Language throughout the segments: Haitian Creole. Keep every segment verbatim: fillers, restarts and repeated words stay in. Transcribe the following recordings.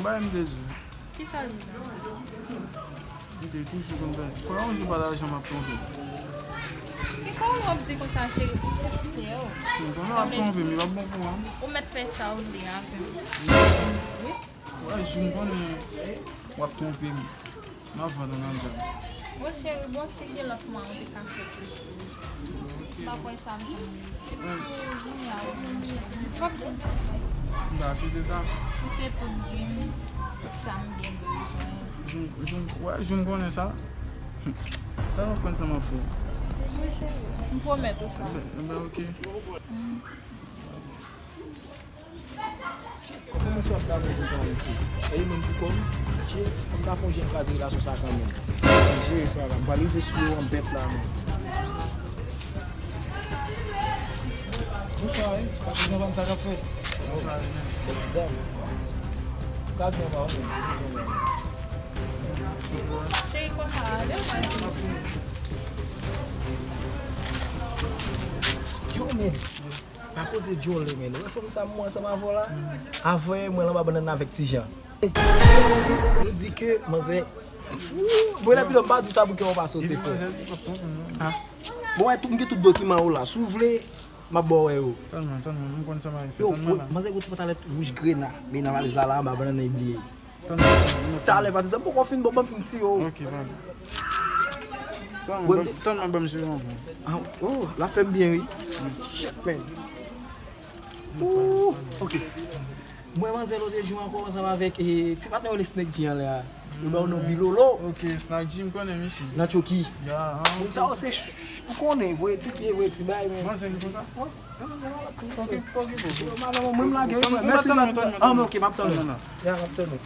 Bay m de zo. Kisa l di la? M te toujou konn bay. Kwè yon jou pa ta janm ap twonpe. E kòman w ap di konsa, cheri, pou m te foutre yo? Si m konnen w ap twonpe m, li p ap bon pou mwen. Ou mèt fè sa w vle avè m. Wi. Wè, jou m konnen w ap twonpe m. M ap vann ou nan dyab. Bon, cheri, bon, si gen lòt mwayen ou te ka fè plis pou ou. M pa kwè sa m konn. Se pou jodi a, ou konn cheri. M pa swete sa. Si se pou m gen sa m gen bezwen. Jou m, jou m, wè, jou m konnen sa. Sa m ap konn sa m ap fè. Wi, cheri. M pwomèt ou sa. Enben, enben, oke. Kòman w ap travay konsa, mesye? E li menm pou kò m? Tchè, fò m ta fè yon jan kraze relasyon sa kanmenm. Jere sa la, m pral rive sou yo an bèt la, men. Bonswa, wi. Patizan pa m, sa k ap fèt? Bonswa, wi, men. Bèl ti dam. Ou ka di anba, wi, men. Ti kout bò. Cheri, konsa, ale, ou pa di. Yo, men. Pa poze djòlè, men. Ou wè fanm sa m wè ansanm avè w la? Avè mwen l anba bannann avèk Ti Jan. Yo di ke manzè. Mwen lè pito m pa di sa pou kè w pa sote, frè. Ah. Bon, wè, tout, m gen tout dokiman yo la. Si w vle, m ap ba w wè yo. Tann mwen, tann mwen, m konn sa m ap fè. Yo, tann mwen la. Manzè gon ti pantalèt wouj grena, men nan valiz la, la, anba bannann nan li bliye. Tann mwen, tann mwen. Talè, patizan, m poko fin, bon, ban m fin tire w. Ok, pardon. Tann mwen, ban m, tann mwen, ban m jere yon bon. Ah, oh, l ap fè m byen, wi. Shit, man. Ooh, ok. Mwen manzè lòt jou ankò ansanm avèk, eh, ti patnè yo le Snake G anlè a. Yo ba w non Bilolo. Ok, Snake G, m konnen misye. Nan Chucky. Ya, ah, moun sa yo se ch-, ou konnen, voye ti pye, voye ti bay, men. Manzè li konsa? Wè, manzè malad tou. Pòki, pòki, pòki. Yo malad, mwen m lage, wi, frè. Mèsi, patizan. Ah, men ok, m ap tann ou. Ya, m ap tann ou.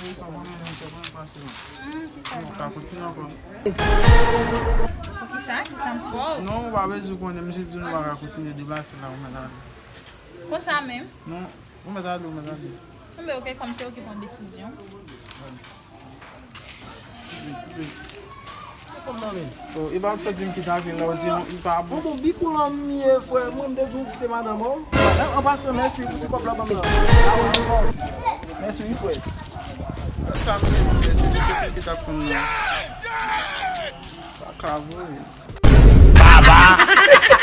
Sou sa, konnen, konnen pase la. Hmm, kisa? Non, ka kontinye ankò. Poukisa? Kisa m fè w? Non, ou pa bezwen konnen, m jis di w nou pa ka kontinye deplase la, ou mèt ale. Konsa menm? Non, ou mèt ale, ou mèt ale. Bon, ben, ok, kòm se ou ki pran desizyon. Fanm nan menm. Oh, e pa w ki sot di m kite avè l la, ou di non, li pa bon. Bon, bon, big ou lan m ye, frè. Mwen, m te di w kite madanm ou. An, an pasan, mèsi pou ti kòb la ban m nan. A, wi, wi, wi. Mèsi, wi, frè. Sa, mesye, mesye, mesye, ki t ap konn nan. Pa ka vre. Baba!